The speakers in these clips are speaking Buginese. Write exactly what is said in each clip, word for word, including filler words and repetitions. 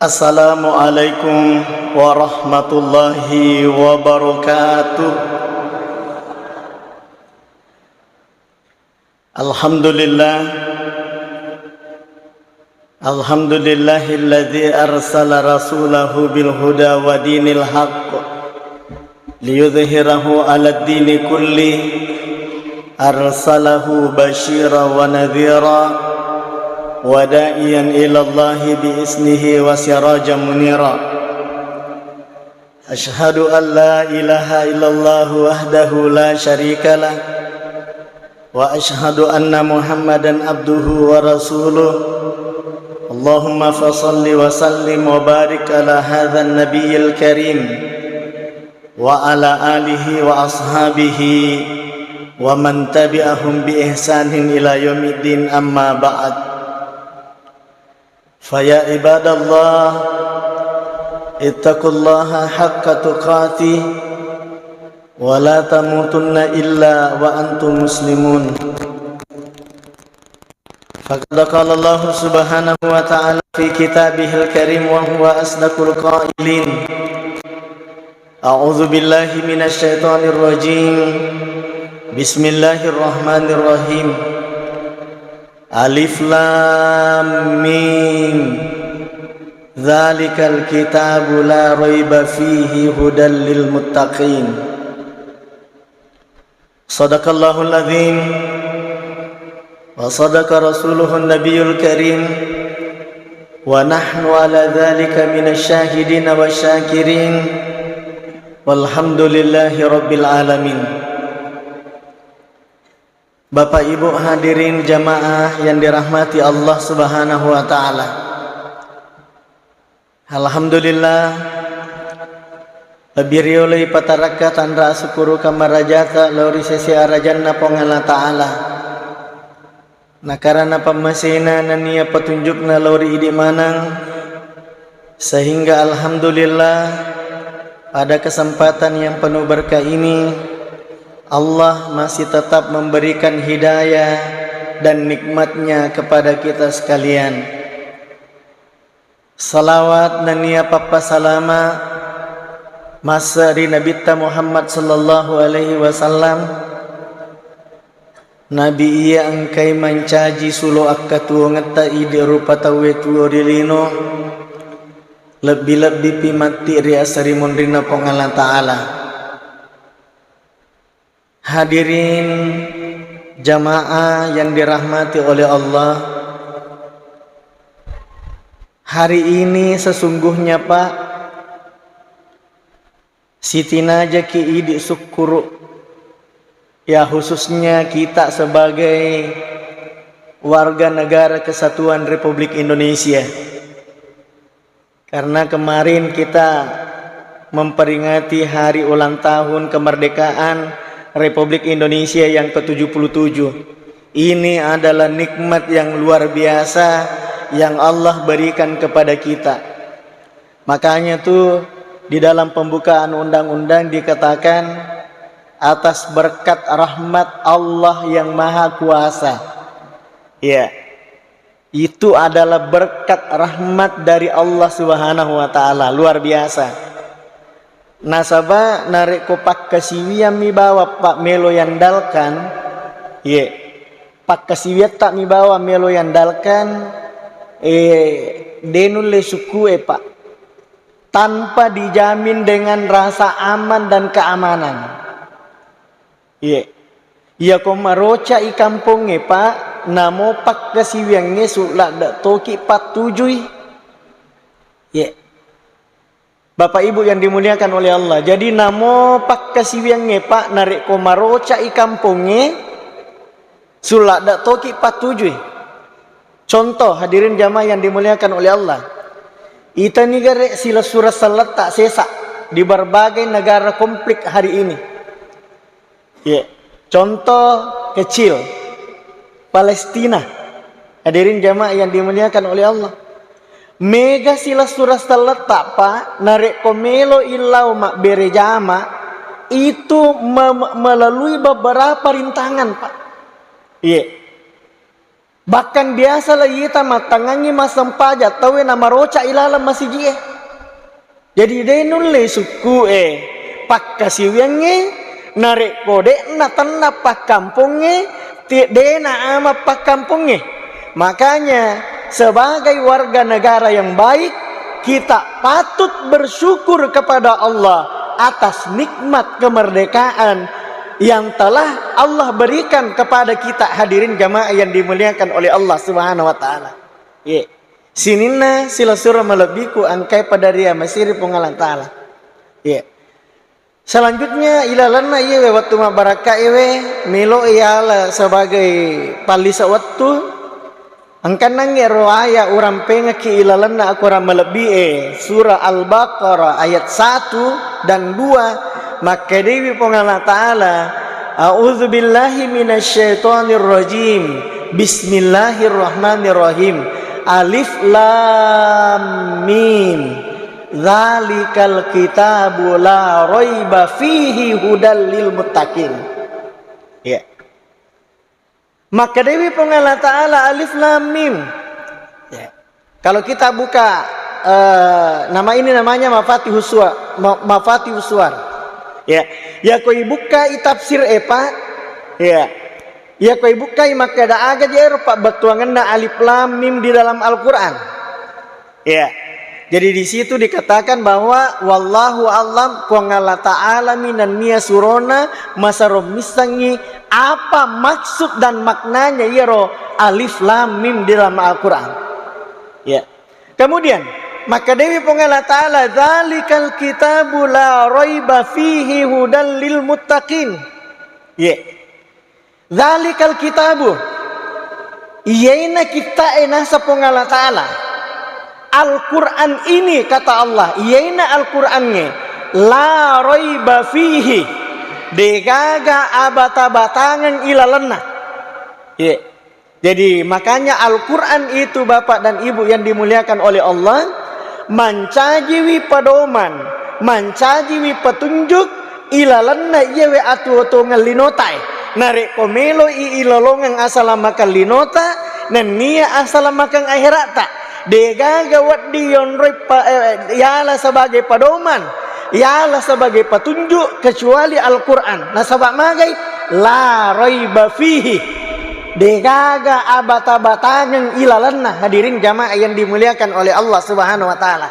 Assalamualaikum warahmatullahi wabarakatuh. Alhamdulillah. Alhamdulillahilladzi arsala rasulahu bil huda wa dinil haqq liyudhhirahu 'alad dini kullih. Arsalahu basyira wa nadhira wa da'iyan ilallahi bi isnihi wa sirajan munira. Asyhadu an la ilaha illallah wahdahu la syarika lah, wa asyhadu anna Muhammadan abduhu wa rasuluh. Allahumma fasalli wa sallim wa barik ala hadzan nabiyil karim wa ala alihi wa ashabihi wa man tabi'ahum bi ihsanin ila yaumiddin, amma ba'd. Fa ya ibadallah, ittaqullaha haqqa tuqatih, wa la tamutunna illa wa antum muslimun. Faqad qala Allahu subhanahu wa ta'ala fi kitabihil karim wa huwa asdaqul qailin. A'udzu billahi minasy syaithanir rajim. Bismillahirrahmanirrahim. Alif lam mim. Dzalikal kitabu la raiba fihi hudal lil muttaqin. Sadaqallahul azim wa sadaqa rasuluhun nabiyul karim wa nahnu ala dzalika minasy syahidin wa syakirin walhamdulillahi rabbil alamin. Bapak Ibu hadirin jamaah yang dirahmati Allah Subhanahu wa taala. Alhamdulillah, lebbi rioloi patarakka tanra asukkuruka marajata lao ri sese arajanna Puang Allah Ta'ala. Nakarana pammasena nennia petunjukna lao ri idi maneng, sehingga alhamdulillah, pada kesempatan yang penuh berkah ini, Allah masih tetap memberikan hidayah dan nikmatnya kepada kita sekalian. Salawat nennia pappasalama masse ri Nabitta Muhammad sallallahu alaihi wasallam, Nabi iya engkai mancaji sulo akkatuwongetta idi rupa tauwe tuwo ri lino, lebbi-lebbipi matti ri asarimunrinna Puang Allah Ta'ala. Hadirin jamaah yang dirahmati oleh Allah, hari ini sesungguhnya, Pak, sitinajaki idi sukkuru, ya, khususnya kita sebagai warga negara kesatuan Republik Indonesia. Karena kemarin kita memperingati hari ulang tahun kemerdekaan Republik Indonesia yang ketujuh puluh tujuh. Ini adalah nikmat yang luar biasa yang Allah berikan kepada kita. Makanya tuh di dalam pembukaan undang-undang dikatakan atas berkat rahmat Allah yang Maha Kuasa. Ya. Itu adalah berkat rahmat dari Allah Subhanahu wa Ta'ala, luar biasa. Nasaba narekko pakkasiwiang mi bawang, Pak, melo yandalkan, ye, pakkasiwiatta mi bawang melo yandalkan, eh, de nulle sukkue, Pak, tanpa dijamin dengan rasa aman dan keamanan. Iye. Iyako maroca'i kampongnge, Pak, namo pakkasiwiangnge sulladde toki pattujui. Iye. Bapak Ibu yang dimuliakan oleh Allah. Jadi namo pakkasiwiangnge, Pak, narekko maroca'i kampongnge, sulladde toki pattujui. Contoh, hadirin jamaah yang dimuliakan oleh Allah. Itani gare silessureng selletta sesa di berbagai negara konflik hari ini. Ye. Contoh kecil, Palestina. Hadirin jamaah yang dimuliakan oleh Allah. Mega silessureng selletta, Pak, narekko melo illau mabbere jama, itu me-, melalui beberapa rintangan, Pak. Iye. Bahkan biasa la ita mattangangngi massempajang tauwe namaroca ilaleng masiji'e. Jadi de nulle sukku'e pakkasiwiangnge, narekko de'na tenna pakkampongnge, ti-, de'na ama pakkampongnge. Makanya sebagai warga negara yang baik, kita patut bersyukur kepada Allah atas nikmat kemerdekaan yang telah Allah berikan kepada kita, hadirin jamaah yang dimuliakan oleh Allah Subhanahu wa Ta'ala. Ye. Sininna silessureng malebbiku engkae pada riamasiri Puang Allah Ta'ala. Ye. Selanjutnya, ilalenna iyewe wettu mabbarakka ewe, melo iala sebagai pallisa wettu. Engkannangngi ero aya urampengekki ilalenna akorang malebbi e, surah Al-Baqarah ayat satu dan dua, makkedewi Puang Allah Ta'ala, "A'udzubillahi minasyaitonirrajim. Bismillahirrahmanirrahim. Alif Lam Mim. Dzalikal kitabu la raiba fihi hudal lil muttaqin." Ya. Makkedewi Puang Allah Ta'ala, Alif Lam Mim. Ya. Kalau kita buka, eh, nama ini namanya Mafatihus Suwar, Ma-, Mafatihus Suwar. Ya. Ya ko ibukkai tafsir e, Pak. Ya. Ya ko ibukkai makkeda aga je ero pabbettuangenna Alif Lam Mim di dalam Al-Qur'an. Ya. Jadi di situ dikatakan bahwa wallahu a'lam, Puang Allah Ta'ala mi nennia surona masero missengngi apa maksud dan maknanya iyaro Alif Lam Mim di dalam Al-Qur'an. Ya. Kemudian, makkedewi Puang Allah Ta'ala, "Dzalikal kitabu la raiba fihi hudal lil muttaqin." Ya. Dzalikal kitabu. Iyaina kitta'e nasa Puang Allah Ta'ala. Al-Qur'an ini, kata Allah, iyaina Al-Qur'angnge, la raiba fihi. Degaga abata-batangeng ilalenna. Ye. Jadi, makanya Al-Qur'an itu, Bapak dan Ibu yang dimuliakan oleh Allah, mancajiwi pedoman, mancajiwi petunjuk ilalenna iyawe atuo-tuongeng linotae. Narekko meloi ilolongeng asalamakeng linota, nennia asalamakeng ahera'ta. Degaga wedding yonroi pa-, eh, yala sebagai pedoman, yala sebagai petunjuk kecuali Al-Qur'an. Nasaba magai? La raiba fihi. Degaga abata-batangeng ilalenna, hadirin jamaah yang dimuliakan oleh Allah Subhanahu wa Ta'ala.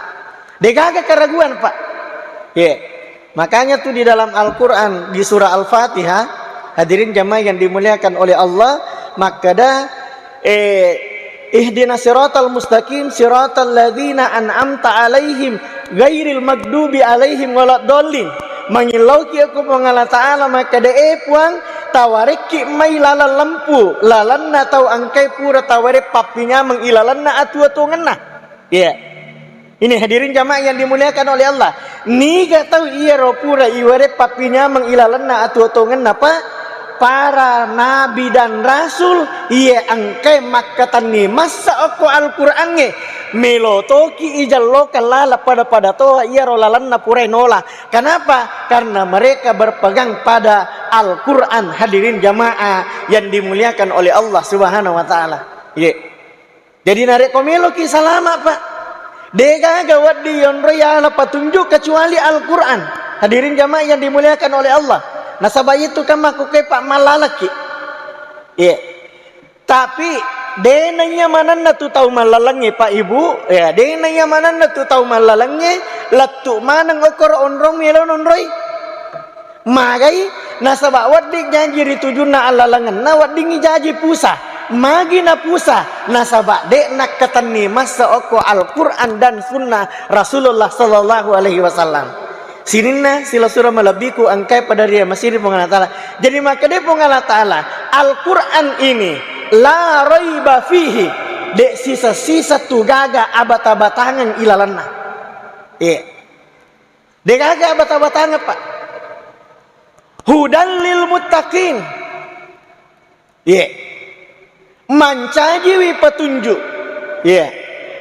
Degaga keraguan, Pak. Ye. Makanya tuh di dalam Al-Qur'an, di surah Al-Fatihah, hadirin jamaah yang dimuliakan oleh Allah, makkeda, eh, "Ihdinas siratal mustaqim, siratal ladzina an'amta 'alaihim, ghairil maghdubi 'alaihim waladdallin." Mangillauki okko Puang Allah Ta'ala, makkeda, "Eh, Puang, tawarekki mai laleng lempu, lalenna tau engkae pura taware pappinyameng ilalenna atuo-tuongenna." Iya. Ini hadirin jamaah yang dimuliakan oleh Allah. Niga tau iyaro pura iware pappinyameng ilalenna atuo-tuongenna, Pak? Para nabi dan rasul, iya engkae makkatenni massa okko Al-Qur'angnge. Melo toki ijallokang laleng pada-pada toha iyaro lalenna purae nola. Kenapa? Karena mereka berpegang pada Al-Qur'an, hadirin jamaah yang dimuliakan oleh Allah Subhanahu wa Ta'ala. Iya. Jadi, narekko meloki salama, Pak, degaga wedding yonroi yala patunjuk kecuali Al-Qur'an. Hadirin jamaah yang dimuliakan oleh Allah. Nasaba itu kan makkukue, Pak, mallalekki. Iya. Tapi de naiya manenna tu tau mallalengnge, Pak, Ibu. Ya, de naiya manenna tu tau mallalengnge, lettu maneng okkoro onrong melo nonroi. Magai? Nasaba wedding jaji ri tujunna allalengenna, weddingngi jaji pusa. Magi napusa? Nasaba de nakkatenni massa okko Al-Qur'an dan sunnah Rasulullah sallallahu alaihi wasallam. Sininna silessureng malebbiku engkae pada ri masiri Puang Allah Ta'ala. Jadi makkeda Puang Allah Ta'ala, Al-Qur'an ini la raiba fihi, de sisa-sisa tu gaga abata-batangeng ilalenna. Iya. Degaga bata-batangeng, Pak. Hudal lil muttaqin. Iya. Mancajiwi petunjuk. Iya.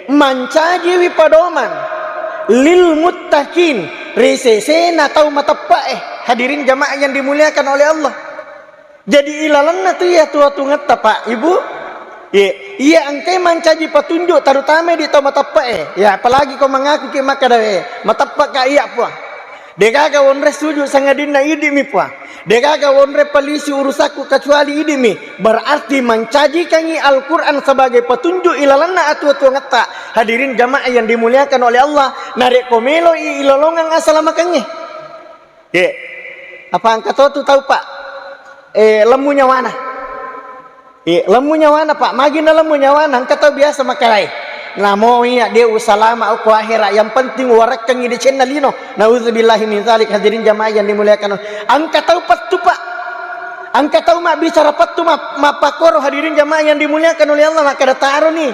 Mancajiwi pedoman. Lil muttaqin. Ri sesena tau mateppe'e. Hadirin jamaah yang dimuliakan oleh Allah. Jadi ilalenna tu iya tuo-tuongetta, Pak, Ibu. Ye, iya engkai mancaji patunjuk, terutama di tau mateppe'e. Ya, apalagi ko mangaku ki makkeda, "Eh, mateppe' ka iya, Puang." Degaga wonre sujud sangadinna idi'mi, Puang. Degaga wonre palisi urusakku kecuali idi'mi. Berarti mancajikangi Al-Quran sebagai petunjuk ilalanna atuo-tuongetta. Hadirin jamaah yang dimuliakan oleh Allah, narekko meloi ilolongang asalamakengnge. Ye, apa engka to tu tau, Pak? Eh, lemmu nyawana. Eh, lemmu nyawana, Pak. Magi na lemmu nyawana, engka tau biasa makkeda, "Namo iya de' usalama okko akhera, yang penting uwarekkengi decenna lino." Nauzubillahi min zalik, hadirin jamaah yang dimuliakan. Engka tau pettu, Pak. Engka tau mabbicara pettu, ma-, mappakkoro, hadirin jamaah yang dimuliakan oleh Allah, makkeda, "Taroni.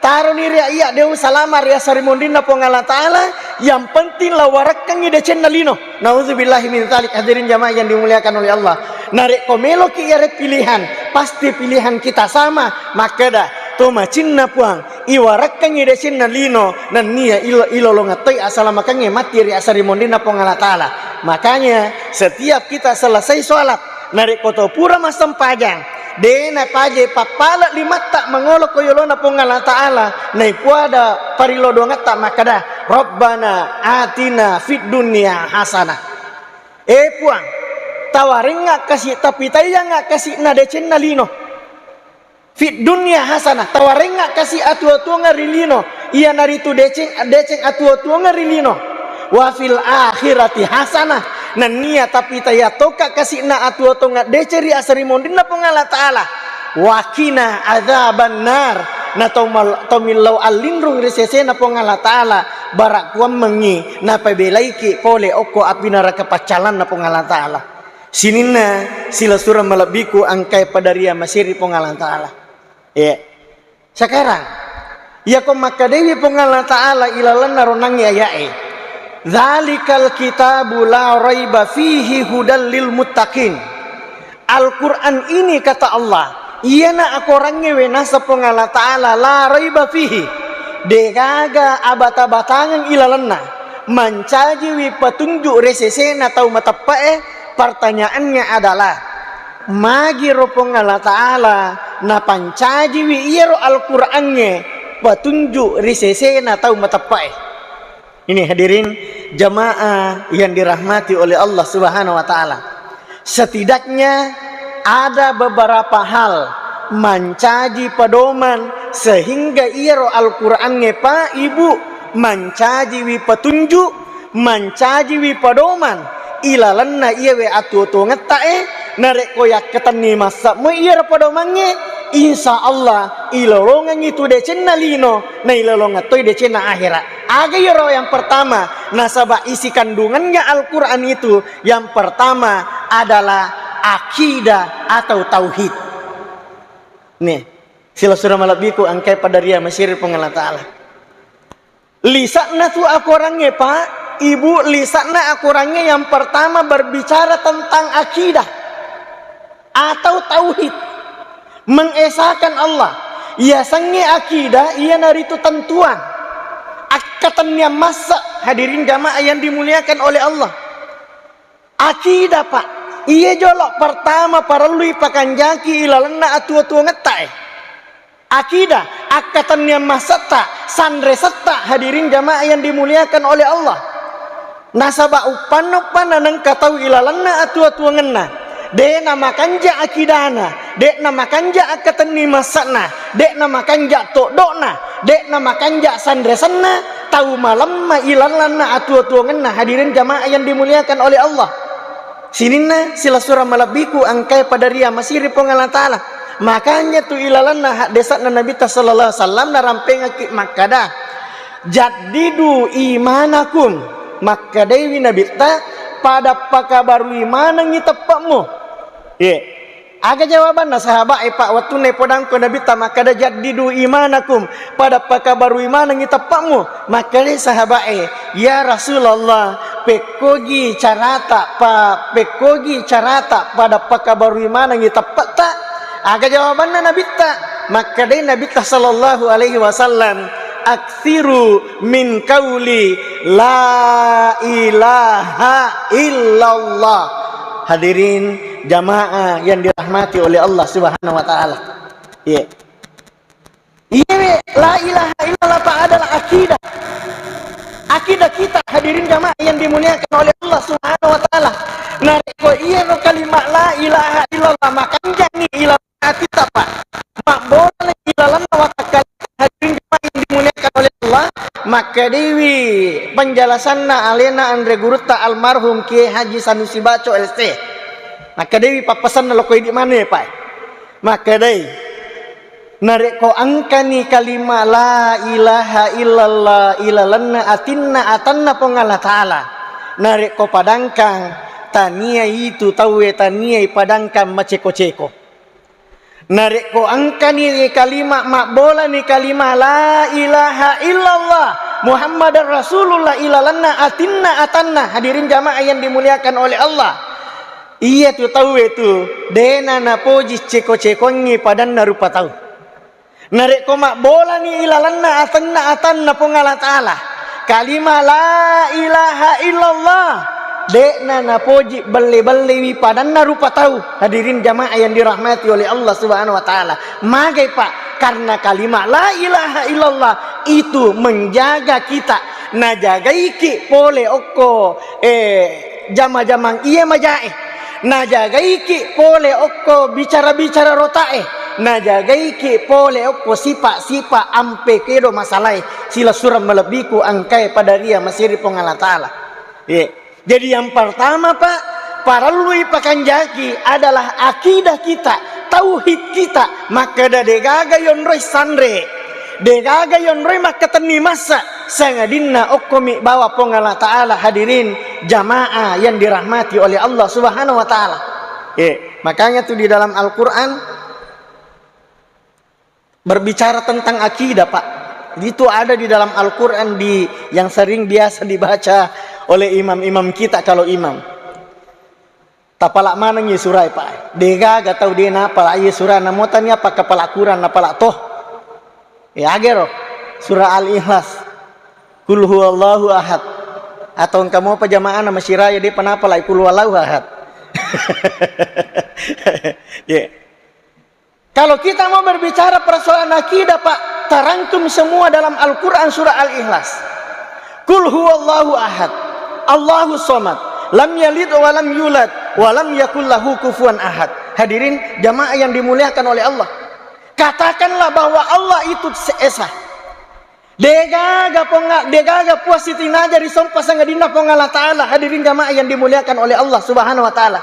Taroni ri iya de' usalama ri asarimonrinna Puang Allah Ta'ala, yang penting la uwarekkengi decenna lino." Nauzubillahi min zalik, hadirin jamaah yang dimuliakan oleh Allah. Narekko meloki iyaro pilihan, pasti pilihan kita sama, makkeda, "To macinna, Puang, iwarekkengi decenna lino, nennia ilo-, ilolongeng toi asalamakengnge matti ri asarimonrinna Puang Allah Ta'ala." Makanya, setiap kita selesai sholat, narekko to pura massempajang, de' napaja pappala' limatta mangolo ko yolona Puang Allah Ta'ala, naipuada parilodongetta makkeda, "Rabbana atina fid dunya hasanah." Eh, Puang, tawarengnga kasi, tapitaiyangnga kasi'na decenna lino. Fid dunya hasanah, tawarengnga kasi atuo-tuongeng ri lino, iyanaritu deceng, deceng atuo-tuongeng ri lino. Wa fil akhirati hasanah, nennia tapitaiya toka kasi'na atuo-tuongeng deceng ri asarimonrinna Puang Allah Ta'ala. Wa qina adzaban nar, na tau mal-, tau millau allinrung ri sesena Puang Allah Ta'ala, bara' kuammengngi napabelaiki pole okko api naraka paccalanna Puang Allah Ta'ala. Sininna silasureng malebbiku engkae pada riamaseri Puang Allah Ta'ala. Iya. Sekarang, iyako makkedaiwi Puang Allah Ta'ala ilalenna ronangnge aya'e, "Dzalikal kitabu la raiba fihi hudal lil muttaqin." Al-Quran ini, kata Allah, iyana akorangnge we naseng Puang Allah Ta'ala, la raiba fihi, degaga abata-batangeng ilalenna, mancajiwi petunjuk ri sesena tau mateppe'e. Pertanyaannya adalah, magiro Puang Allah Ta'ala napancajiwi iyaro Al-Qurangnge petunjuk ri sesena tau mateppe'e? Ini hadirin jamaah yang dirahmati oleh Allah Subhanahu wa Ta'ala. Setidaknya ada beberapa hal mancaji pedoman sehingga iyaro Al-Qurangnge, Pak, Ibu, mancajiwi petunjuk, mancajiwi pedoman ilalenna iyawe atuo-tuongetta'e. Narekko yakkatenni masse'mo iyaro pedomangnge, insya Allah ilolongengngi tu decenna lino, nailolongeng toi decenna akhera. Aga iyaro yang pertama? Nasaba isi kandungannya Al-Quran itu, yang pertama adalah akidah atau tauhid. Nih, silasureng malebbiku engkae pada riamaseri Puang Allah Ta'ala. Lisanna tu akorangnge, Pak, Ibu, lisanna akorangnge yang pertama berbicara tentang akidah atau tauhid, mengesahkan Allah. Yasengnge akidah iyanaritu tentuang, akkatenniang masse, hadirin jamaah yang dimuliakan oleh Allah. Akidah, Pak, iya jolo pertama parellui pakanjaki ilalenna atuo-tuongetta'e. Akidah, akkatenniang massetta, sanresetta, hadirin jamaah yang dimuliakan oleh Allah. Nasaba uppanna-uppanna nengka tau ilalenna atuo-tuongenna, de namakanja akidana, de namakanja akkatenni masse'na, de namakanja toddo'na, de namakanja sanresenna, tau malemma ilalenna atuo-tuongenna, hadirin jamaah yang dimuliakan oleh Allah. Sininna silasureng malebbiku engkae pada riamaseri Puang Allah Ta'ala. Makanya tu ilalenna haddese'na Nabitta sallallahu alaihi wasallam narampengekki makkada, "Jaddidu imanakum." Makkedaiwi Nabitta, "Pada pakabarui manengngi teppe'mu." Ye. Aga jawabanna sahaba'e, Pak, wettunna ipodangko Nabitta makkada, "Jaddidu imanakum." Pada pakabarui manengngi teppe'mu. Makkedai sahaba'e, "Ya Rasulullah, pekkogi carata pa-, pekkogi carata pada pakabarui manengngi teppe'ta?" Aga jawabanna Nabitta? Makkedai Nabitta sallallahu alaihi wasallam, "Aktsiru min qauli la ilaha illallah." Hadirin jamaah yang dirahmati oleh Allah Subhanahu wa Ta'ala. Iya. Iyewe la ilaha illallah, Pak, adalah akidah. Akidah kita, hadirin jamaah yang dimuliakan oleh Allah Subhanahu wa Ta'ala. Narekko iyaro kalimat la ilaha illallah makanjani ilalenna atitta, Pak, mabbolani ilalenna watakkalita, hadirin jamaah yang dimuliakan oleh Allah, makkedaiwi penjelasanna alena anre gurutta almarhum Kiai Haji Sanusi Baco, L C. Makkedaiwi pappasenna lokko idi maneng, Pak. Makkedai, narekko engkani kalima la ilaha illallah ilalenna atinna atanna Puang Allah Ta'ala, narekko padangkang, tania itu tauwe taniai padangkang maceko-ceko. Narekko engkani kalima, mabbolani kalima la ilaha illallah Muhammadar Rasulullah ilalenna atinna atanna, hadirin jamaah yang dimuliakan oleh Allah, iyatu tauwe tu dena napoji ceko-cekongngi padanna rupa tau. Narekko mabbolani ilalenna atenna atanna Puang Allah Ta'ala, kalima la ilaha illallah, de'na napoji belle-bellewi padanna rupa tau. Hadirin jamaah yang dirahmati oleh Allah Subhanahu wa Ta'ala. Magai, Pak? Karena kalimat la ilaha illallah itu menjaga kita, najagaiki pole okko, eh, jama-jamang iya majae, najagaiki pole okko bicara-bicara rotae, najagaiki pole okko sipa-sipa ampe kedo masalae, silessureng malebbiku engkae padaria masiri Puang Allah Ta'ala. Ye. Jadi yang pertama, Pak, parellui pakanjaki adalah akidah kita, tauhid kita, makkeda degaga yonroi sanre, degaga yonroi makkatenni massa, sangadinna okkomi bawa Puang Allah Ta'ala, hadirin jamaah yang dirahmati oleh Allah Subhanahu wa Ta'ala. Eh, makanya tuh di dalam Al-Quran berbicara tentang akidah, Pak. Itu ada di dalam Al-Quran di, yang sering biasa dibaca oleh imam-imam kita kalau imam. Tapala manengngi surae, Pak. Degaga tau de napala iye sura, namo tania pakkapala Quran napala toh. Ya, agero. Surah Al-Ikhlas. Qul huwallahu ahad. Atau engka mopa jamaah na masiraya de panapala qul huwallahu ahad. Ye. Kalau kita mau berbicara persoalan akidah, Pak, terangkum semua dalam Al-Quran surah Al-Ikhlas. Qul huwallahu ahad, Allahu somad, lam yalid wa lam yulad, wa lam yakul lahu kufuwan ahad. Hadirin jamaah yang dimuliakan oleh Allah, katakanlah bahwa Allah itu esa. Degaga ponga, degaga puang sitinaja risompa sangadinna Puang Allah Ta'ala, hadirin jamaah yang dimuliakan oleh Allah Subhanahu wa Ta'ala.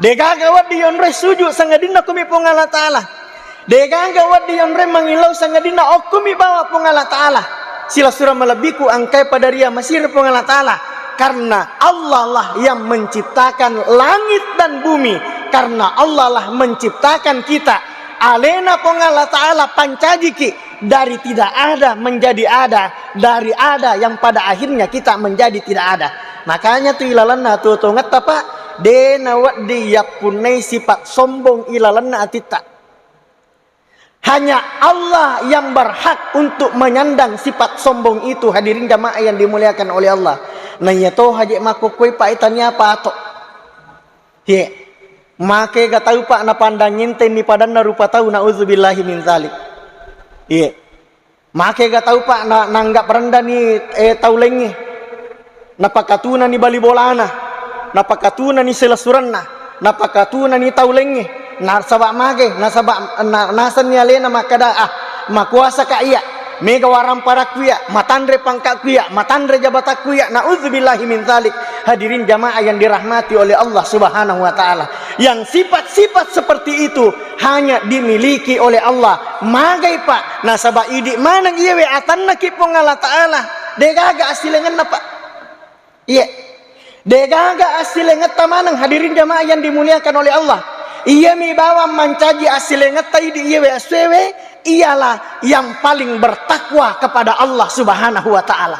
Degaga wedding yonroi sujud sangadinna kumi Puang Allah Ta'ala. Degaga wedding yonroi mangillau sangadinna okkumi bawa Puang Allah Ta'ala. Silessureng malebbiku engkae padaria masiri Puang Allah Ta'ala. Karena Allah lah yang menciptakan langit dan bumi. Karena Allah lah menciptakan kita. Alena Puang Allah Ta'ala pancajiki dari tidak ada menjadi ada, dari ada yang pada akhirnya kita menjadi tidak ada. Makanya tu ilalenna tuo-tuongetta, Pak, de nawedding yappunnai sifat sombong ilalenna atitta. Hanya Allah yang berhak untuk menyandang sifat sombong itu, hadirin jamaah yang dimuliakan oleh Allah. Nah, iya to haji makkukkuai, Pak, tania pato. Ye. Makega tau, Pak, napandang entenni padanna rupa tau, naudzubillahi min dzalik. Ye. Makega tau, Pak, na-, nanggap rendani, eh, tau laingnge. Napakatunani bali bolana, napakatunani silessurenna, napakatunani tau laingnge. Nasaba mage, nasaba na-, nasenni alena makkeda, "Ah, makuasaka iya, mega waramparakku iya, matanre pangkakku iya, matanre jabatakku iya." Naudzubillahi min dzalik. Hadirin jamaah yang dirahmati oleh Allah Subhanahu wa Ta'ala. Yang sifat-sifat seperti itu hanya dimiliki oleh Allah. Magai, Pak, nasaba idi maneng iyewe atannaki Puang Allah Ta'ala. Degaga assilengenna, Pak. Iya. Degaga assilengetta maneng, hadirin jamaah yang dimuliakan oleh Allah. Iyami bawang mancaji assilengetta idi iyewe assuewe, ialah yang paling bertakwa kepada Allah Subhanahu wa Ta'ala.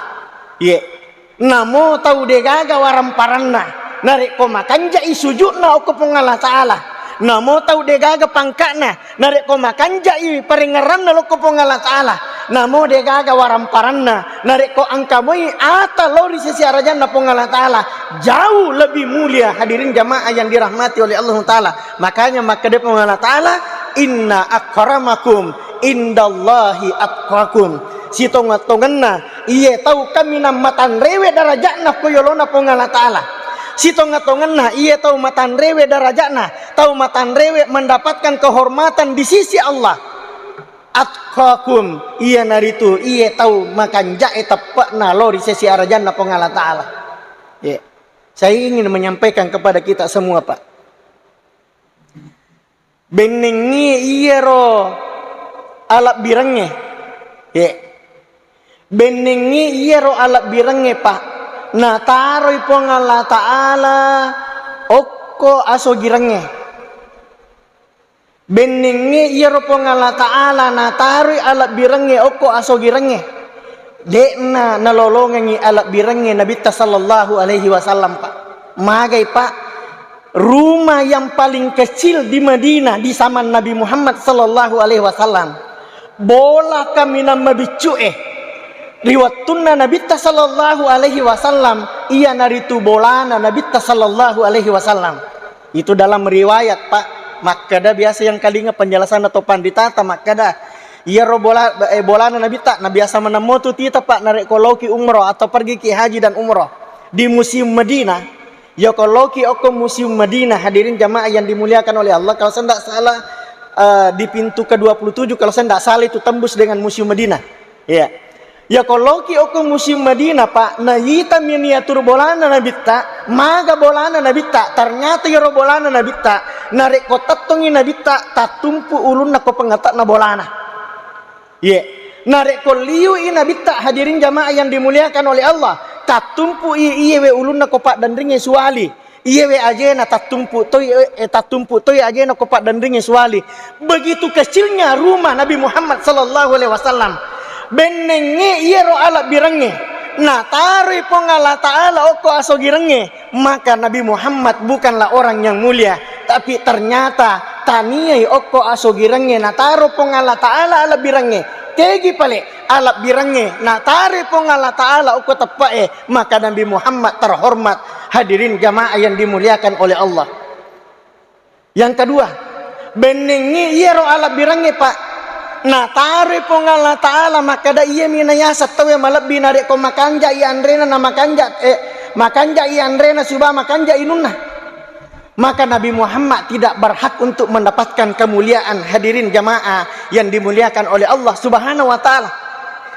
Iya. Namo tau degaga waramparanna, narekko makanjai sujudna okko Puang Allah Ta'ala, namo tau degaga pangka'na, narekko makanjai parengngeranna lokko Puang Allah Ta'ala, namo degaga waramparanna, narekko engka moi ata lao ri sesi arajanna Puang Allah Ta'ala, jauh lebih mulia, hadirin jamaah yang dirahmati oleh Allah Ta'ala. Makanya makkeda Puang Allah Ta'ala, Inna akramakum indallahi atqakum. Sitonga-tongenna iye tau kaminang matanrewe darajatna ko yolona Puang Allah Ta'ala. Sitonga-tongenna iye tau matanrewe darajatna, tau matanrewe mendapatkan kehormatan di sisi Allah. Atqakum, iyanaritu iye tau makanja'e teppe'na lao ri sesi arajanna Puang Allah Ta'ala. Ya. Saya ingin menyampaikan kepada kita semua, Pak. Bennengngi iyaro alabbirengnge. Ye. Bennengngi iyaro alabbirengnge, Pak. Nataroi Puang Allah Ta'ala okko asogirengnge. Bennengngi iyaro Puang Allah Ta'ala nataroi alabbirengnge okko asogirengnge. De'na nalolongengngi alabbirengnge Nabitta sallallahu alaihi wasallam, Pak. Magai, Pak? Rumah yang paling kecil di Madinah di zaman Nabi Muhammad sallallahu alaihi wasallam. Bola kaminang mabiccu'e ri wettunna Nabitta sallallahu alaihi wasallam, iyanaritu bolana Nabitta sallallahu alaihi wasallam. Itu dalam riwayat, Pak. Makkeda biasa yang kalinga penjelasanna to panritata makkeda, iyaro bola, eh, bolana Nabitta, na biasa menemmo tu tita, Pak, narekko loki umroh atau pergi ki haji dan umroh di musim Madinah. Yako loki okko musim Madinah, hadirin jamaah yang dimuliakan oleh Allah, kalau saya tidak salah, eh, di pintu kedua puluh tujuh, kalau saya tidak salah itu tembus dengan musim Madinah. Iya. Yako loki okko musim Madinah, Pak, naitami niatur bolana Nabitta, maga bolana Nabitta, ternyata iyaro bolana Nabitta, narekko tettongi Nabitta, tattumpu ulunna ko pengetakna bolana. Ye. Narekko liui Nabitta, hadirin jamaah yang dimuliakan oleh Allah, tattumpu i-, iyewe ulunna ko paddanringnge suwali. Iyewe ajena tattumpu toi, eh, tattumpu toi ajena ko paddanringnge suwali. Begitu kecilnya rumah Nabi Muhammad sallallahu alaihi wasallam. Bennengnge iyaro alabbirengnge nataroi Puang Allah Ta'ala okko asogirengnge, maka Nabi Muhammad bukanlah orang yang mulia, tapi ternyata taniai okko asogirengnge nataro Puang Allah Ta'ala alabbirengnge. Tegi pale alabbirengnge nataroi Puang Allah Ta'ala okko teppe'e, maka Nabi Muhammad terhormat. Hadirin jamaah yang dimuliakan oleh Allah. Yang kedua, bennengngi iyaro alabbirengnge, Pak, nataroi Puang Allah Ta'ala makkeda iyami nayaseng tauwe malebbi narekko makanja'i anrena na makanja, eh, makanja'i anrena siba makanja inunna. Maka Nabi Muhammad tidak berhak untuk mendapatkan kemuliaan, hadirin jamaah yang dimuliakan oleh Allah Subhanahu wa Ta'ala.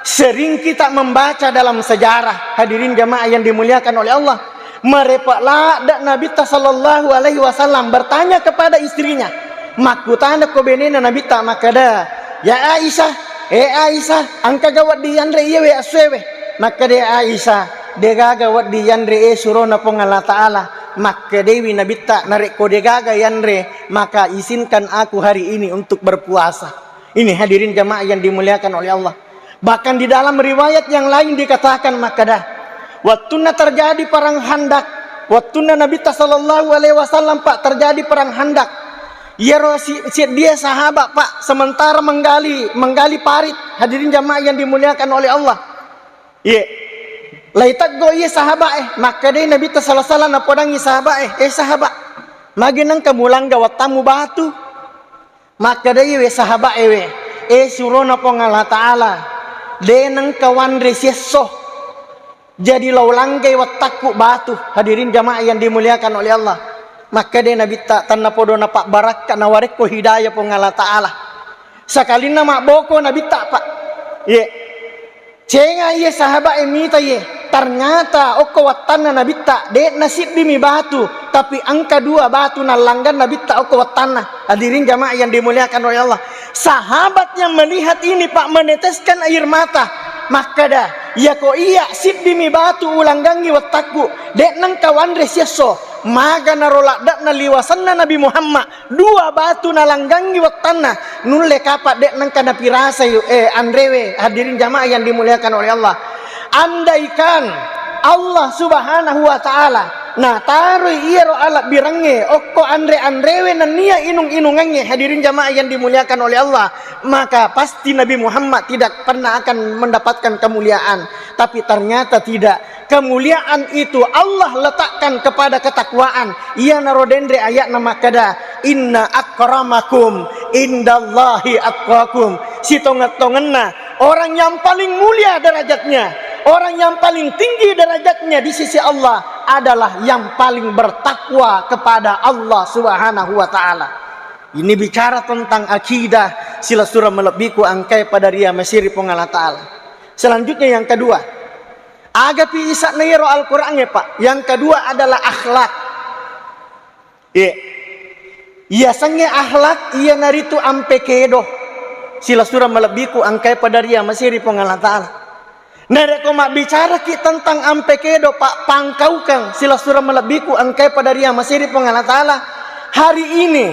Sering kita membaca dalam sejarah, hadirin jamaah yang dimuliakan oleh Allah, marepa ladda Nabitta sallallahu alaihi wasallam bertanya kepada istrinya. Makkutana ko benena Nabitta makkeda, "Ya Aisyah, eh Aisyah, engkaga wedding yanre iyewe assuewe?" Makkeda Aisyah, "Degaga wedding yanre, eh surona Puang Allah Ta'ala." Makkedewi Nabitta, "Narekko degaga yanre, maka izinkan aku hari ini untuk berpuasa." Ini hadirin jamaah yang dimuliakan oleh Allah. Bahkan di dalam riwayat yang lain dikatakan makkeda, wettunna terjadi perang Khandaq, wettunna Nabitta sallallahu alaihi wasallam, Pak, terjadi perang Khandaq. Iyaro si-, seddie sahabat, Pak, sementara menggali, menggali parit, hadirin jamaah yang dimuliakan oleh Allah. Iye. Laiteggo iye sahabat, eh, makkedai Nabitta sallallahu alaihi wasallam, napodangi sahabat, eh, "Eh sahabat, magi nengka mulangga wattammu batu?" Makkedai we sahabat ewe, "Eh surona Puang Allah Ta'ala, de nengka wanre siesso. Jadi lao langgai wattakku batu." Hadirin jamaah yang dimuliakan oleh Allah. Makkedai Nabitta, "Tennapodo napabbarakka nawarekko hidayah Puang Allah Ta'ala." Sakalinna mabboko Nabitta, Pak. Ye. Cenga iye sahabat e mita iye. Ternyata okko wattanna Nabitta, de'na siddimi batu, tapi engka dua batu nallanggang Nabitta okko wattanna. Hadirin jamaah yang dimuliakan oleh Allah. Sahabat yang melihat ini, Pak, meneteskan air mata. Makkeda, "Yako iya siddimi batu ulanggangi wattakku, de' nengka wanre siesso." Maga naro ladda'na liwasanna Nabi Muhammad, dua batu nalanggangi wattanna, nulle kapa de' nengka napirasai, eh, anrewe. Hadirin jamaah yang dimuliakan oleh Allah. Andaikan Allah Subhanahu wa Ta'ala nataroi iyaro alabbirengnge okko anre-anrewe nennia inung-inungengnge, hadirin jamaah yang dimuliakan oleh Allah, maka pasti Nabi Muhammad tidak pernah akan mendapatkan kemuliaan. Tapi ternyata tidak. Kemuliaan itu Allah letakkan kepada ketakwaan. Iyanaro denre ayatna makkeda, "Inna akramakum Indallahi atqakum, sitongeng-tongenna orang yang paling mulia derajatnya, orang yang paling tinggi derajatnya di sisi Allah adalah yang paling bertakwa kepada Allah Subhanahu wa Ta'ala. Ini bicara tentang akidah, silessureng malebbiku engkae pada ria masiri Puang Allah Ta'ala. Selanjutnya, yang kedua, agapi isa'na iyaro Al-Quran e, Pak. Yang kedua adalah akhlak. Iya. Iyasengnge akhlak, iyanaritu ampe kedo. Silessureng malebbiku engkae pada ria masiri Puang Allah Ta'ala. Narekko mabbicaraki tentang ampe kedo, Pak, pangkaukeng, silessureng malebbiku engkae pada ria masiri Puang Allah Ta'ala. Hari ini,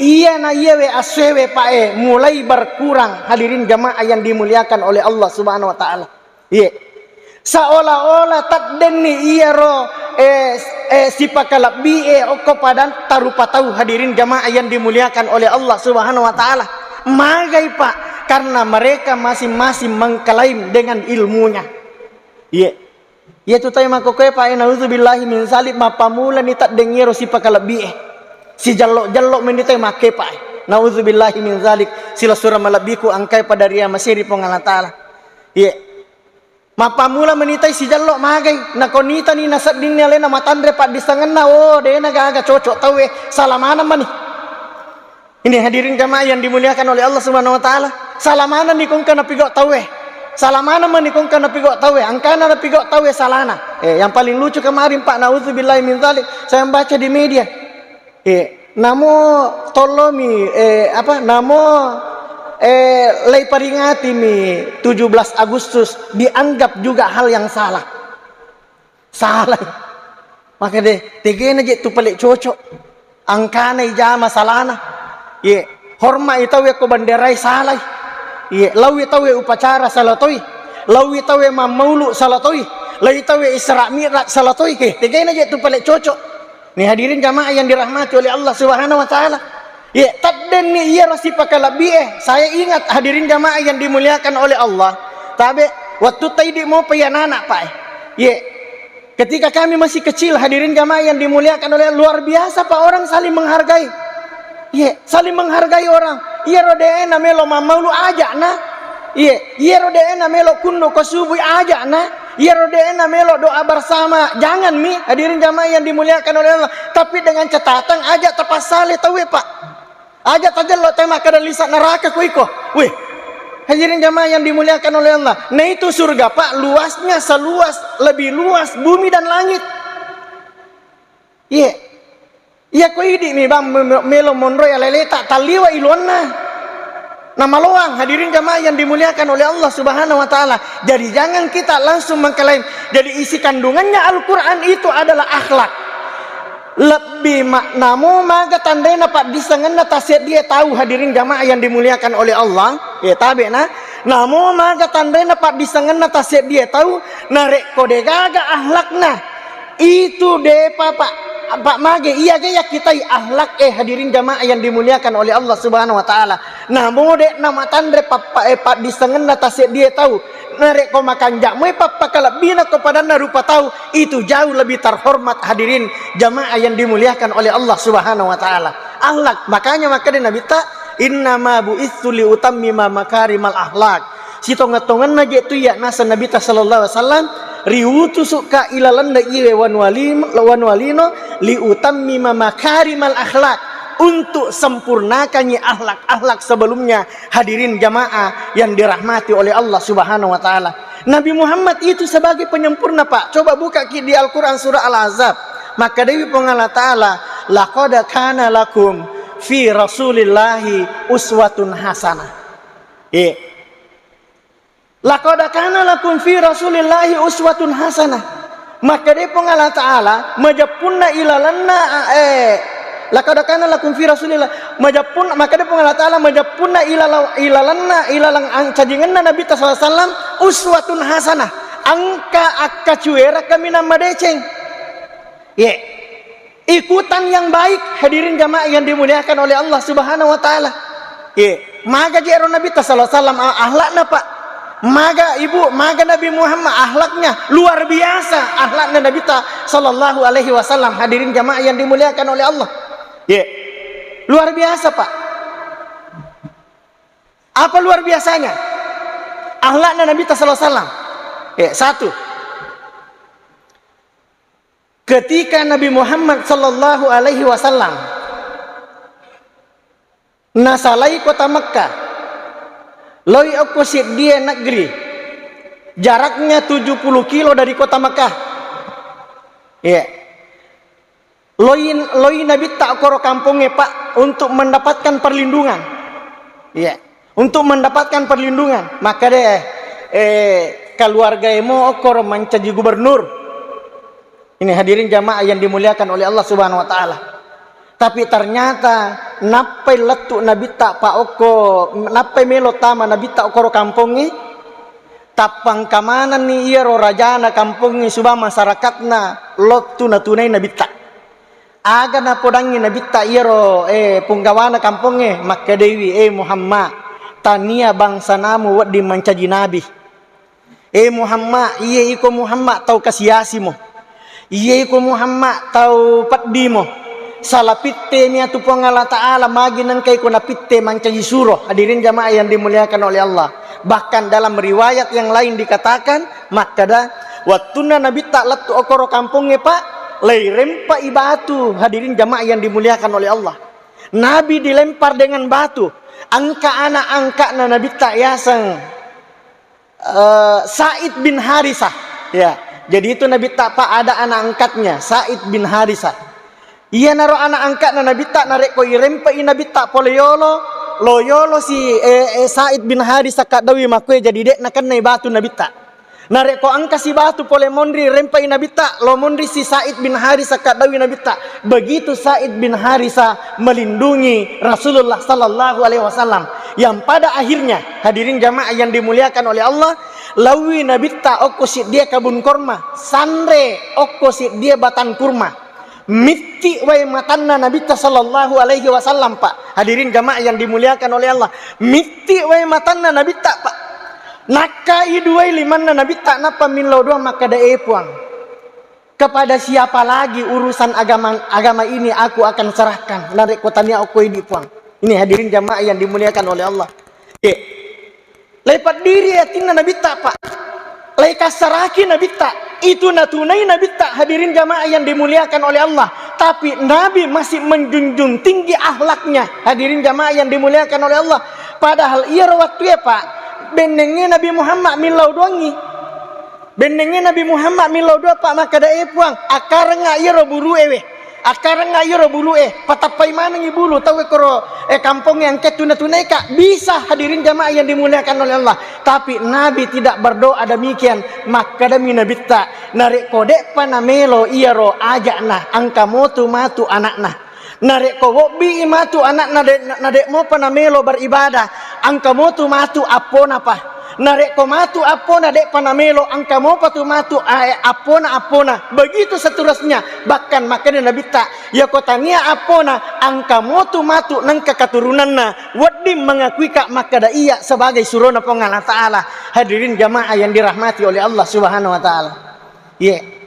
iyana iyawe assuewe, Pak, e, mulai berkurang, hadirin jamaah yang dimuliakan oleh Allah Subhanahu wa Ta'ala. Iye. Seolah-olah taddenni iyaro, eh, eh, sipakalebbi e okko padatta rupa tau, hadirin jamaah yang dimuliakan oleh Allah Subhanahu wa Ta'ala. Magai, Pak? Karena mereka masing-masing mengklaim dengan ilmunya. Iye. Iye tu tau makkokkoe, Pak, e, naudzubillahi min zalik, mappamulani taddeng iyaro sipakalebbi e. Sijallo-jallo meni tau makke, Pak, e. Naudzubillahi min zalik. Silessureng malebbiku engkae pada ria masiri Puang Allah Ta'ala. Iye. Mappammula menitai sijallo magai, nakonitani naseddinni alena matanre paddissengenna, oh, de'na gaga cocok tauwe, sala maneng mani. Ini hadirin jamaah yang dimuliakan oleh Allah Subhanahu wa Ta'ala, sala manenni kongka napigau tauwe, sala maneng mani kongka napigau tauwe, angkana napigau tauwe salana. Eh, yang paling lucu kemarin, Pak, naudzubillahi min zalik, saya baca di media. Eh, namo tollomi, eh, apa, namo, eh, leiparingatimi tujuh belas Agustus dianggap juga hal yang salah. Salah. Maka de, tegena je tu pale cocok. Angkana ijama salana. Ye, hormat i tauwe ko banderai salai. Ye, laui tauwe upacara salah toi. Laui tauwe mammaulu salah toi. Laui tauwe Isra Mi'raj salah toi. He, tegena je tu pale cocok. Nih, hadirin jamaah yang dirahmati oleh Allah Subhanahu wa Ta'ala. Ye, taddenni iyaro sipakalebbi e. Saya ingat, hadirin jamaah yang dimuliakan oleh Allah. Tabe, waktu taidi mopa iya anak, Pak, e. Ye, ketika kami masih kecil, hadirin jamaah yang dimuliakan oleh Allah, luar biasa, Pak, orang saling menghargai. Ye, saling menghargai orang. Iyaro de'na melo mammaulu, ajakna. Iye, iyaro de'na melo kunno ko subuh, ajakna. Iyaro de'na melo doa bersama, jangan mi, hadirin jamaah yang dimuliakan oleh Allah. Tapi dengan catatan, aja tapassale tauwe, Pak. Aja tajello tauwe makkeda lisa neraka ko iko. Wih. Hadirin jamaah yang dimuliakan oleh Allah. Nah, itu surga, Pak, luasnya seluas, lebih luas bumi dan langit. Iye. Iya ko idi mi bang me-, me-, melo monroi aleleta, talliwa iluanna. Namaloang, hadirin jamaah yang dimuliakan oleh Allah Subhanahu wa Ta'ala. Jadi, jangan kita langsung mengklaim. Jadi, isi kandungannya Al-Quran itu adalah akhlak. Lebbi ma-, namo maga tanrena paddissengenna tasseddie tau, hadirin jamaah yang dimuliakan oleh Allah. Ya, tabe na. Namo maga tanrena paddissengenna tasseddie tau, narekko degaga akhlakna, itu depa, Pak, Pak, mage iya ga yakkitai akhlak e, hadirin jamaah yang dimuliakan oleh Allah Subhanahu wa Ta'ala. Namo de namatanre pappa-, eh, paddissengenna tasseddie tau, narekko makanjak moi pappakalebbina ko padanna rupa tau, itu jauh lebih terhormat, hadirin jamaah yang dimuliakan oleh Allah Subhanahu wa Ta'ala. Akhlak, makanya makkeda Nabitta, "Innama bu'itsu liutammima makarimal akhlak." Sitongeng-tongenna je tu iya naseng Nabitta sallallahu alaihi wasallam, riutusukka ilalenna iwe wanuwa lino, wanuwa lino, liutammima makarimal akhlak, untuk sempurnakannya akhlak-akhlak sebelumnya. Hadirin jamaah yang dirahmati oleh Allah Subhanahu wa Ta'ala. Nabi Muhammad itu sebagai penyempurna, Pak. Coba buka ki di Al-Quran surah Al-Ahzab. Maka dewi Puang Allah Ta'ala, "Laqad kana lakum fi Rasulillahi uswatun hasanah." Eh. "Laqad kana lakum fi Rasulillahi uswatun hasanah." Maka de Puang Allah Ta'ala, majeppunna ilalenna, eh, "Laqad kana lakum fi Rasulillah." Majeppunna, maka de Puang Allah Ta'ala, majeppunna ilala-, ilalenna, ilaleng ang-, cajingenna Nabitta sallallahu alaihi wasallam, uswatun hasanah. Engka akkacuera kaminang madeceng. Ye. Ikutan yang baik, hadirin jamaah yang dimuliakan oleh Allah Subhanahu wa Ta'ala. Ye. Maga je ro Nabitta sallallahu alaihi wasallam a-, akhlakna, Pak. Maga ibu, maga Nabi Muhammad, akhlaknya luar biasa, akhlaknya Nabitta sallallahu alaihi wasallam, hadirin jamaah yang dimuliakan oleh Allah. Ye. Luar biasa, Pak. Apa luar biasanya? Akhlakna Nabi sallallahu alaihi wasallam. Ya, satu. Ketika Nabi Muhammad sallallahu alaihi wasallam nasalai kota Mekkah, loi okko seddie negeri, jaraknya tujuh puluh kilo dari kota Mekkah. Iya. Loi, loi Nabitta okkoro kampongnge, Pak, untuk mendapatkan perlindungan. Iya. Untuk mendapatkan perlindungan. Maka deh, eh, keluarga emo okkoro mancaji gubernur. Ini hadirin jamaah yang dimuliakan oleh Allah Subhanahu wa Ta'ala. Tapi ternyata nappai lettu Nabitta, Pak, okko, nappai melo tama Nabitta okkoro kampongnge, tappa engka manenni iyaro rajana kampongnge suba masyarakatna lottu natunai Nabitta. Aga napodangngi Nabitta iyaro, eh, punggawana kampongnge, makkedaiwi, "Eh Muhammad, tania bangsanamu wedding mancaji nabi." Eh Muhammad, iye iko Muhammad tau kasiasimo. Iye iko Muhammad tau peddimo. Salapittemi atu Puang Allah Ta'ala, magi nengka iko napitte mancaji suro. Hadirin jamaah yang dimuliakan oleh Allah. Bahkan dalam riwayat yang lain dikatakan, makkeda, wettunna Nabitta lettu okoro kampongnge, Pak, leirempai batu. Hadirin jamaah yang dimuliakan oleh Allah. Nabi dilempar dengan batu. Engka anak angkatna Nabitta yaseng eh, Said bin Harisah. Ya, jadi itu Nabitta, Pak, ada anak angkatnya, Said bin Harisah. Iyanaro anak angkatna Nabitta, narekko irempai Nabitta pole yolo, lo yolo si, eh, eh, Said bin Harisah kaddawi makkue, jadi dek nakennai batu Nabitta. Narekko engka si batu pole monri rempai Nabitta, lo monri si Said bin Harisah kaddawi Nabitta. Begitu Said bin Harisah melindungi Rasulullah sallallahu alaihi wasallam, yang pada akhirnya, hadirin jamaah yang dimuliakan oleh Allah, lawi Nabitta okko siddia kabun korma, sanre okko siddia batang kurma. Mitti wae matanna Nabitta sallallahu alaihi wasallam, Pak. Hadirin jamaah yang dimuliakan oleh Allah. Mitti wae matanna Nabitta, Pak. Nakkai duai limanna Nabitta, nappa millau doang makkeda, "Eh, Puang, kepada siapa lagi urusan agama, agama ini aku akan serahkan, narekko tania okko idi, Puang." Ini hadirin jamaah yang dimuliakan oleh Allah. Ye. Laipaddiri atinna Nabitta, Pak. Laikassaraki Nabitta. Itu natunai Nabitta, hadirin jamaah yang dimuliakan oleh Allah. Tapi Nabi masih menjunjung tinggi akhlaknya, hadirin jamaah yang dimuliakan oleh Allah. Padahal iyaro wattué, Pak, bennengngé Nabi Muhammad millau doangngi. Bennengngé Nabi Muhammad millau doang, Pak, makkeda, "Eh, Puang, akkarengnga iyaro bulué wé. Akkarengnga iyaro bulué. Patappai manengngi bulu tauwé koro, eh, kampongngé engka tuna-tunaika." Bisa, hadirin jamaah yang dimuliakan oleh Allah. Tapi Nabi tidak berdoa demikian. Makkedami Nabitta, "Narekko dé'pa namelo iyaro aja'na, engka motu matu ana'na." Narekko wobbii matu ana'na de-, na-, na dé' mopa namelo beribadah, engka motu matu apponapa. Narekko matu appona dé'pa namelo, engka mopa tu matu, eh, appona, appona. Begitu seterusnya. Bahkan makkeda Nabitta, "Yako tania appona, engka motu matu nengka katurunanna wedding mengakuika makkeda iya sebagai surona Puang Allah Ta'ala." Hadirin jamaah yang dirahmati oleh Allah Subhanahu wa Ta'ala. Iya.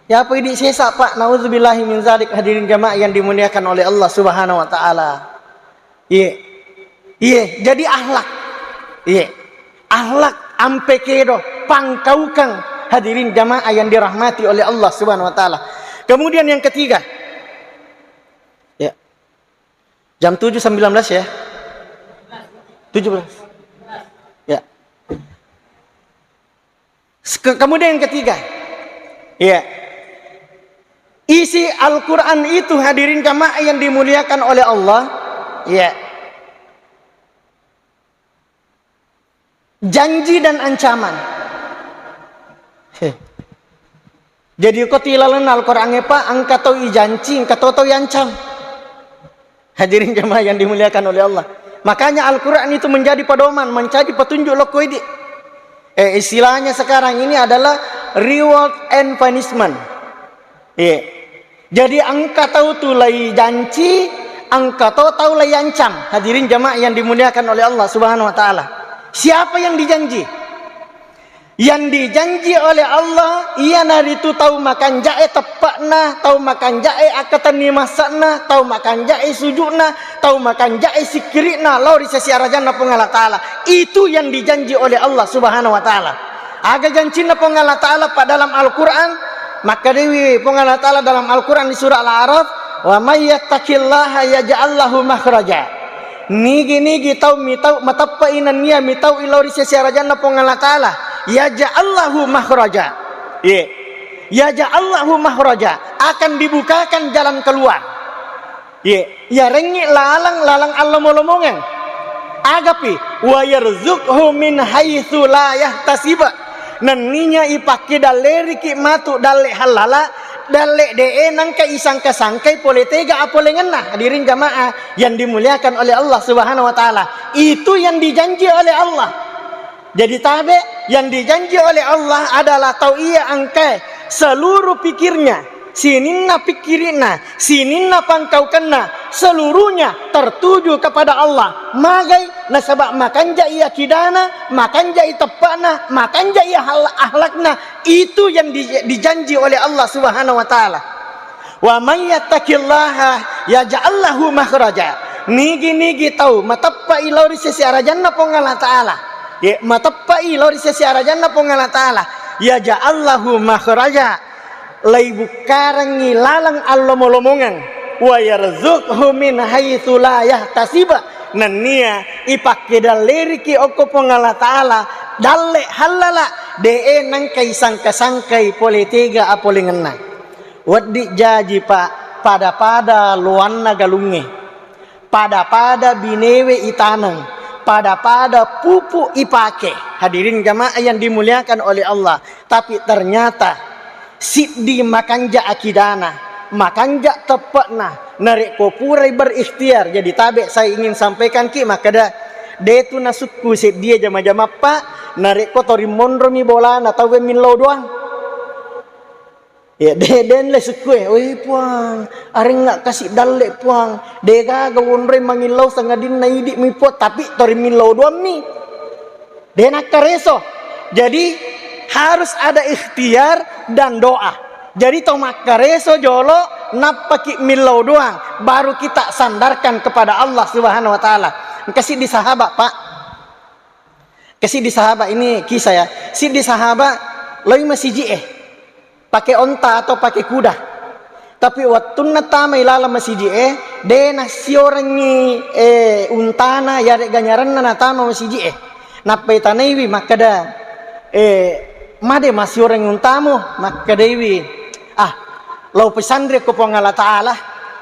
Ya, apa idi sesa, Pak? Nauzubillahi min zalik, hadirin jamaah yang dimuliakan oleh Allah Subhanahu wa Ta'ala. Iya. Iya, jadi akhlak. Iya. Akhlak ampe kedo, pangkaukang, hadirin jamaah yang dirahmati oleh Allah Subhanahu wa Ta'ala. Kemudian yang ketiga. Ya. Jam tujuh sembilan belas ya. Tujuh belas. Ya. Ke-, kemudian yang ketiga, ya, isi Al-Quran itu, hadirin jamaah yang dimuliakan oleh Allah, ya, janji dan ancaman. Heh. Jadi, ko tilalenna Al-Quran, Pak, engka tau ijanci, engka to tau iancam. Hadirin jamaah yang dimuliakan oleh Allah. Makanya Al-Quran itu menjadi pedoman, menjadi petunjuk lokko idi. Eh, istilahnya sekarang ini adalah reward and punishment. Iya. Jadi engka tau tu lai janci, engka to tau lai ancam. Hadirin jamaah yang dimuliakan oleh Allah Subhanahu wa Ta'ala. Siapa yang dijanji? Yang dijanji oleh Allah, iyanaritu tau makanja'e teppe'na, tau makanja'e akkatenni massa'na, tau makanja'e suju'na, tau makanja'e sikkiri'na lao ri sesi arajanna Puang Allah Ta'ala. Itu yang dijanji oleh Allah Subhanahu wa Ta'ala. Aga jancinna Puang Allah Ta'ala pa dalam Al-Quran? Makkedawi Puang Allah Ta'ala dalam Al-Quran di surah Al-A'raf, "Wa may yattaqillaha yaj'al lahu makhraja." Nigi-nigi tau mitau mateppe'i nennia mitau ilao ri sesi arajanna Puang Allah Ta'ala, yaj'al lahu makhraja. Ye. Yaj'al lahu makhraja, akan dibukakan jalan keluar. Ye, yarengngi lalang, lalang allomo-lomongeng. Agapi, "Wa yarzuqhu min haitsu la yahtasib." Nenninya ipakkedalleriki matu dalle hallala, dalle de'e nangka isangka-sangkai pole tega apolengenna. Hadirin jamaah yang dimuliakan oleh Allah Subhanahu wa Ta'ala, itu yang dijanji oleh Allah. Jadi tabe, yang dijanji oleh Allah adalah tau iya engkae seluruh pikirnya, sininna pikkiri'na, sininna pangkaukenna, seluruhnya tertuju kepada Allah. Magai? Nasaba makanjai akidana, makanjai teppa'na, makanjai hal-, akhlakna. Itu yang di-, dijanji oleh Allah Subhanahu wa Ta'ala. "Wa may yattaqillaha yaj'al lahu makhraja." Nigi-nigi tau mateppe'i lao ri sesi arajanna Puang Allah Ta'ala. Ye, mateppe'i lao ri sesi arajanna Puang Allah Ta'ala. "Yaj'al lahu makhraja." Laibukkarengngi laleng allomo-lomongeng. "Wa yarzuqhu min haitsu la yahtasib." Nennia ipakkedalleriki okko Puang Allah Ta'ala dalle hallala, de'e nangka isangka-sangkai pole tega apolengenna. Wedding jaji, Pak, pada-pada loanna galungnge, pada-pada binewe itaneng, pada-pada pupuk ipake. Hadirin jamaah yang dimuliakan oleh Allah, tapi ternyata siddi makanja akidana, makanja teppe'na, narekko purai berikhtiar. Jadi tabe, saya ingin sampaikan ki makkeda, detu nasukku seddie jama-jamappa, narekko tori monromi bolana tauwe millau doang. Ya, de-, den le sukkue, "Oi Puang, arengnga kasi dalle Puang, degaga wonroi mangillau sangadinna idi'mi Puang, tapi tori millau doammi." De nakkareso. Jadi harus ada ikhtiar dan doa. Jadi to makkareso jolo, nappaki millau doang, baru kita sandarkan kepada Allah Subhanahu wa Ta'ala. Engka siddi sahabat, Pak. Engka siddi sahabat, ini kisah ya. Siddi sahabat loi masiji'e. Pake onta atau pake kuda. Tapi wettunna tamai laleng masiji'e, de nassiorengngi, eh, untana yaregga nyarenna natama masiji'e. Nappa itanaiwi makkeda, eh, "Made massiorengngi untamu?" Makkedaiwi, "Ah, lao pisanre ko Puang Allah Ta'ala.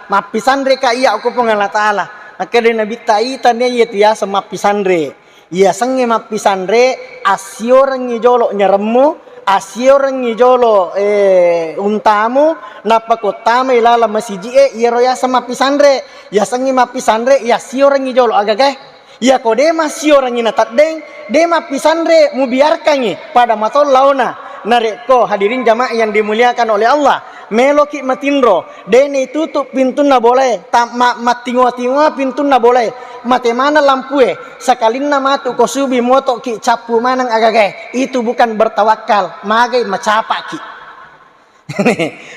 Mappisanreka iya ko Puang Allah Ta'ala." Makkedai Nabitta, "Itani iya tu yaseng mappisanre." Iyasengnge mappisanre, assiorengngi jolo nyaremmu, assiorengngi jolo, eh, untamu, nappa kottamai laleng masiji'e, iyaro yaseng mappisanre. Iyasengnge mappisanre, iassiorengngi jolo agagae. Iyako de massiorengngi nateddeng, de mappisanre, mubiarkangngi pada mato laona. Narekko hadirin jamaah yang dimuliakan oleh Allah, meloki matinro, de naitutu pintunna bolae, ta-, ma-, mattingoa-tingoa pintunna bolae, mate maneng lampue, sakalinna matu ko subi motoki cappu maneng agagae, itu bukan bertawakal, magai macapaki.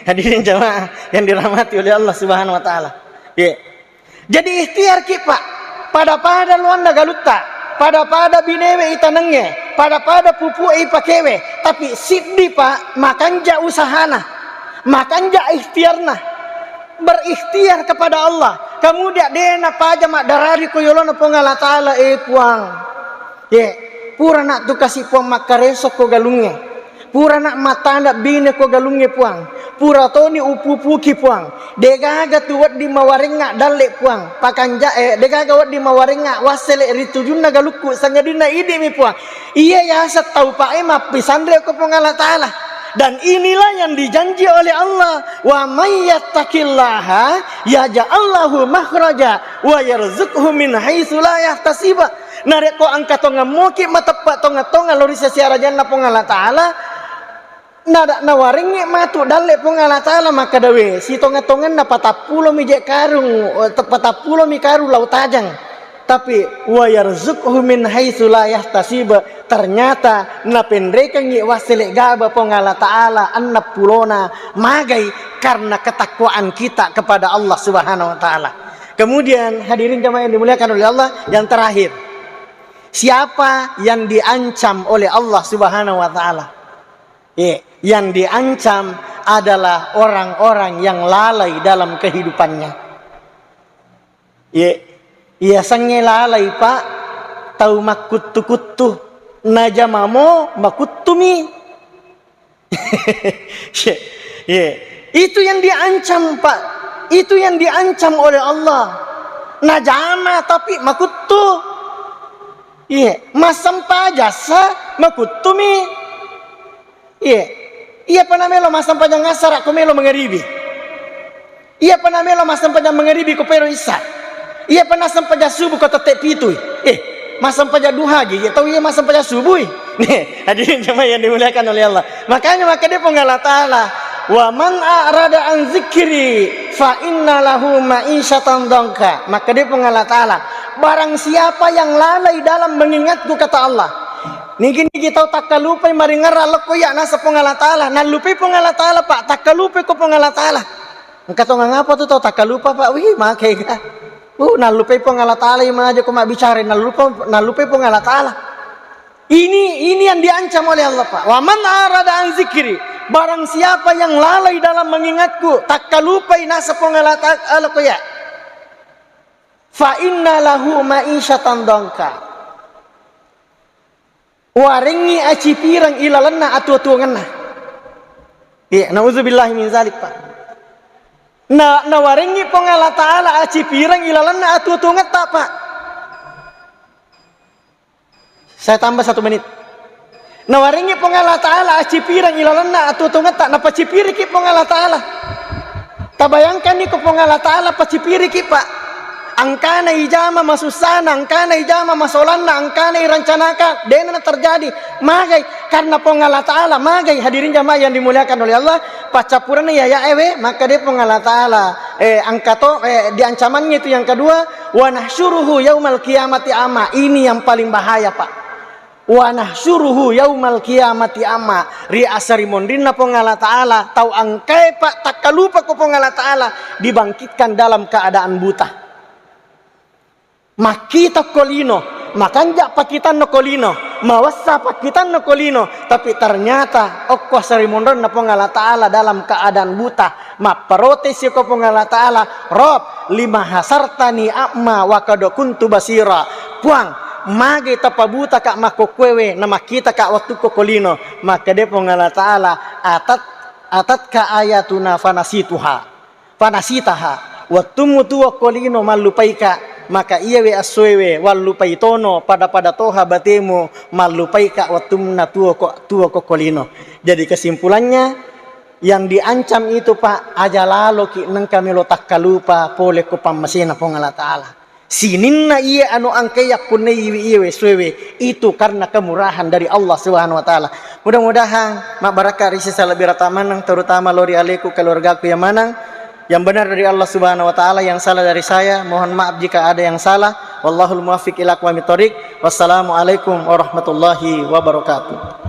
Hadirin jamaah yang dirahmati oleh Allah Subhanahu wa Ta'ala. Ye. Jadi ikhtiar ki, Pak. Pada-pada luanna galutta, pada-pada binewe itanengnge, pada-pada pupue ipakewe, tapi siddi, Pak, makanja usahana, makanja ikhtiarna, berikhtiar kepada Allah. Kemudian de napaja maddarari ko yolona Puang Allah Ta'ala, eh Puang. Ye, purana tu kasi Puang makkareso ko galungnge. Purana mattanda bine ko galungnge Puang. Pura toni upupuki Puang. Degaga tu wedding mawarengnga dalle Puang. Pakanja, eh, degaga wedding mawarengnga wassele ri tujunna galukku sangadinna idi'mi Puang. Iya yaseng tau pae mappisanre ko Puang Allah Ta'ala. Dan inilah yang dijanji oleh Allah, "Wa may yattaqillaha yaj'al lahu makhraja wa yarzuqhu min haitsu la yahtasib." Narekko engka tongeng moki mateppe tongeng-tongeng lao ri sesi arajanna Puang Allah Ta'ala, nada nawarengngi matu dalle Puang Allah Ta'ala makkeda, "We, sitongeng-tongenna patappulo mi je karung, eh, te-, patappulo mi karung lao tajang." Tapi, "Wa yarzuqhu min haitsu la yahtasib," ternyata napenrekengngi wassele gaba Puang Allah Ta'ala enneng pulona, magai? Karena ketakwaan kita kepada Allah Subhanahu wa Ta'ala. Kemudian, hadirin jamaah yang dimuliakan oleh Allah, yang terakhir, siapa yang diancam oleh Allah Subhanahu wa Ta'ala? Iya, yang diancam adalah orang-orang yang lalai dalam kehidupannya. Iye, iyasengnge lalai, Pak, tau makkuttu-kuttu. Najamamo makuttumi. Iye, iye. Itu yang diancam, Pak. Itu yang diancam oleh Allah. Najama tapi makuttu. Iye, massempajang sa makuttumi. Iye. Iyapa namelo massempajang asara ko melo mangaribi. Iyapa namelo massempajang mangaribi ko pero isa. Iyapa nassempajang subuh ko tette pitui. Eh, massempajang duha gi, iya tau iya massempajang subuh. Nih, hadirin jamaah yang dimuliakan oleh Allah. Makanya makkeda Puang Allah Ta'ala, "Wa man a'rada an zikri fa inna lahu ma'isyatan dhanka." Makkeda Puang Allah Ta'ala, barang siapa yang lalai dalam mengingatku, kata Allah. Nigi-nigi tau takkalupai maringerra lokko iya nasa Puang Allah Ta'ala. Nallupai Puang Allah Ta'ala, Pak. Takkalupai ko Puang Allah Ta'ala. Engka tongeng apa tu tau takkalupa, Pak? Wih, makai ga. Uh, nallupai Puang Allah Ta'ala, imaja ko mabbicara, nallupa, nallupai Puang Allah Ta'ala. Ini, ini yang diancam oleh Allah, Pak. "Wa man arada an zikri," barang siapa yang lalai dalam mengingatku, takkalupai nasa Puang Allah Ta'ala ko ya. "Fa inna lahu ma'isyatan dhanka." Warengngi acipireng ilalenna atuo-tuongenna. Iya, nauzubillahi min zalik, Pak. Na, nawarengngi Puang Allah Ta'ala acipireng ilalenna atuo-tuongetta, Pak. Saya tambah satu menit. Nawarengngi Puang Allah Ta'ala acipireng ilalenna atuo-tuongetta, napacipiriki Puang Allah Ta'ala. Tabayangkanni ko Puang Allah Ta'ala pacipiriki, Pak. Angkana ijama masussana, angkana ijama masolanna, angkana irancanaka, dena na terjadi. Magai? Karena Puang Allah Ta'ala. Magai? Hadirin jamaah yang dimuliakan oleh Allah, paccappurenna iya, iya, ewe, maka dia Puang Allah Ta'ala. Eh, angkato, eh, di ancamannya itu yang kedua, "Wa nahsyuruhu yaumal qiyamati ama." Ini yang paling bahaya, Pak. "Wa nahsyuruhu yaumal qiyamati ama." Ri asarimonrinna Puang Allah Ta'ala, tau engkae, Pak, takkalupa ko Puang Allah Ta'ala, dibangkitkan dalam keadaan buta. Makkita ko lino, makanja pakkitanna ko lino, mawessa pakkitanna ko lino, tapi ternyata okko asarimonrinna Puang Allah Ta'ala dalam keadaan buta. Mapparotesi ko Puang Allah Ta'ala, "Rob, lima hasartani a'ma wa qad kuntu basira." Puang, magai tapabutaka makkokkoewe, namakkitaka wettukko ko lino. Makkeda Puang Allah Ta'ala, "Atat, atatka ayatuna fanasituha, fanasitaha." Wettummu tuo ko lino mallupaika, maka iyawe essoewe wallupai tono, pada-pada toha batemu mallupaika wettunna tuo ko, tuo ko, ko lino. Jadi kesimpulannya, yang diancam itu, Pak, aja laloki nengka melo takkalupa pole ko pammasena Puang Allah Ta'ala. Sininna iye anu engkae yakkunne iwi-, iyewe suewe, itu karena kemurahan dari Allah Subhanahu wa Ta'ala. Mudah-mudahan mabbarakka ri sisa lebbi rata maneng, terutama lo ri aleku, keluargaku yang maneng. Yang benar dari Allah Subhanahu wa Ta'ala, yang salah dari saya. Mohon maaf jika ada yang salah. Wallahul muwaffiq ila aqwamit thoriq. Wassalamualaikum warahmatullahi wabarakatuh.